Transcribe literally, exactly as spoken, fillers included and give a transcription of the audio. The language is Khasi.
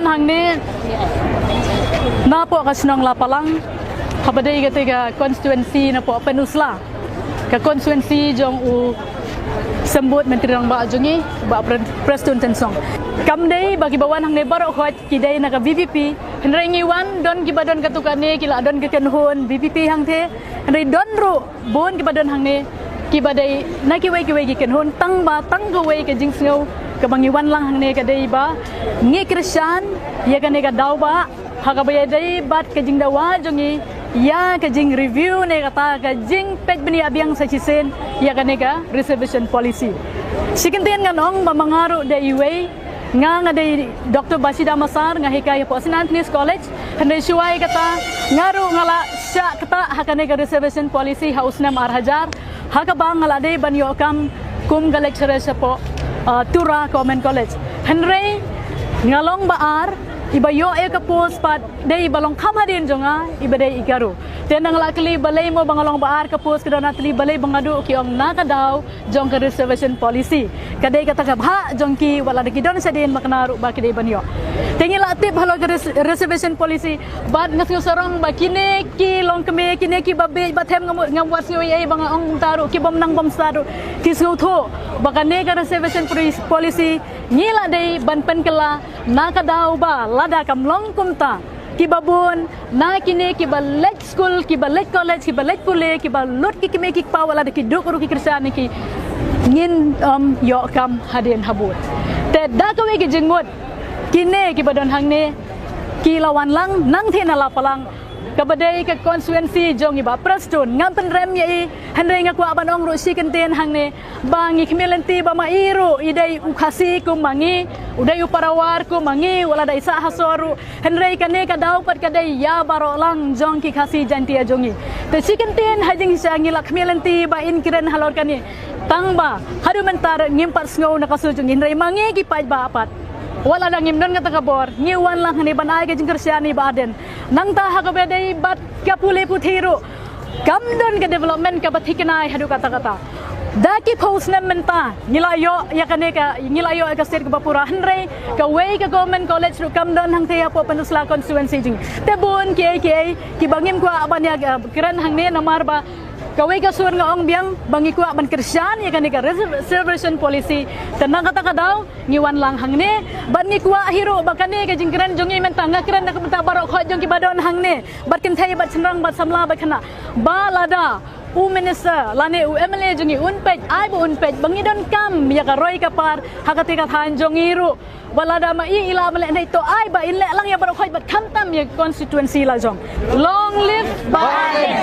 Hangne napoh ka shnong Lapalang, haba dei kata ka constituency napoh Pynursla, ka constituency jong u Symbud Myntri Rangbah jong ngi, Bah Pre-, Prestone Tynsong. Kam dei ba kiba wan hangne baroh khoit ki dei na ka VPP, hynrei ngi wan don kiba don katto katne ki la don ka kynhun VPP hangtei, hynrei don ruh bun kiba don hangne kiba dei na kiwei kiwei ki kynhun, tang ba tang kawei ka jingsngew kaba ngi wan lang hangne ka dei ba ngi kyrshan ïa kane ka daw ba ha kaba ïadei bad ka jingdawa jong ngi ïa ka jingreview ne kata ka jingpeit bniah biang sa shisien ïa kane ka reservation policy. Shi kyntien ngan ong ba ma nga ruh dei iwei, nga nga dei Doctor Bashida Massar, nga hikai hapoh St Anthony's College. Hynrei shuwa ïa kata nga ruh nga la shah ktah ha kane ka reservation policy ha u snem ar hajar, ha kaba nga la dei ban ïoh kam kum ka lecturer shapoh, uh, Tura Government College. Hynrei nga long ba ar iba ïoh ïa ka post pat dei iba long kham hadien jong nga, iba dei i Garo. Te nga la kylli balei mo ba nga long ba ar ka post, ka don na tylli, balei ba nga duh, ki ong na ka daw jong ka reservation policy. Ka dei kata ka bhah jong ki, wat la da ki don shadien ma kane ruh ba ki dei ban ïoh. Te ngi la tip halor ka res-, reservation policy, bad nga sngewsarong ba kine ki longkmie, kine kiba bieit, bad them ngam, ngam wad sngew ei ei ba nga ong kumta ruh, ki bym nang bym stad ruh ki sngewthuh ba kane ka reservation poli-, policy ngi la dei ban pynkylla na ka daw ba lada kam long kumta, kiba bun na kine kiba leit skul, kiba leit college, kiba leit pule, kiba lut ki kmie ki kpa, wat la da ki duk ruh ki kyrshan ïa ki, ngin ym ïoh kam hadien habud. Te da kawei ka jingmut, kine kiba don hangne ki la wan lang nangtei na Lapalang, kaba dei ka constituency jong i Bah Prestone. Ngam pynrem ïa i, hynrei nga kwah ban ong ruh shi kyntien hangne ba ngi khmih lynti ba ma i ruh i dei u Khasi kum ma ngi, u dei u Parawar kum ma ngi, wat la da i sah ha sor ruh. Hynrei kane ka daw pat ka dei ïa baroh lang jong ki Khasi Jaiñtia jong ngi. Te shi kyntien ha jingshisha ngi la khmih lynti ba in kren halor kane, tang ba haduh mynta ngim pat sngew na ka sur jong ngi, hynrei ma ngi ki paidbah pat, wat la da ngim don kata ka bor, ngi wan lang hangne ban ai ka jingkyrshan ïa i Bah Ardent. Nangta ha kaba dei bad ka pule puthi ruh kam don ka development kaba thikna haduh katta katta. Da ki phew snem mynta ngi la ïoh ïa kane ka, ngi la ïoh ïa ka seat kaba pura, hynrei kawei ka government college ruh kam don hangtei hapoh Pynursla constituency jong ngi. Te bun kiei kiei kiba ngim kwah ban ïa, eh, kren hangne, namar ba kawei ka sur nga ong biang ba ngi kwah ban kyrshan ïa kane ka reserv-, reservation policy. Te na kata ka daw ngi wan lang hangne bad ngi kwah hi ruh ba kane ka jingkren jong ngi mynta, nga kren da ka bynta baroh khoit jong kiba don hangne, bad kynthei bad shynrang bad samla bad khynnah, ba lada u minister lane u MLA jong ngi un peit, ai ba un peit ba ngi donkam ïa ka roi ka par ha kata ka thaiñ jong ngi ruh. Ba lada ma i i la mlien hi, to ai ba in leh lang ïa baroh khoit bad khamtam ïa constituency la jong. Long live Bah Ardent.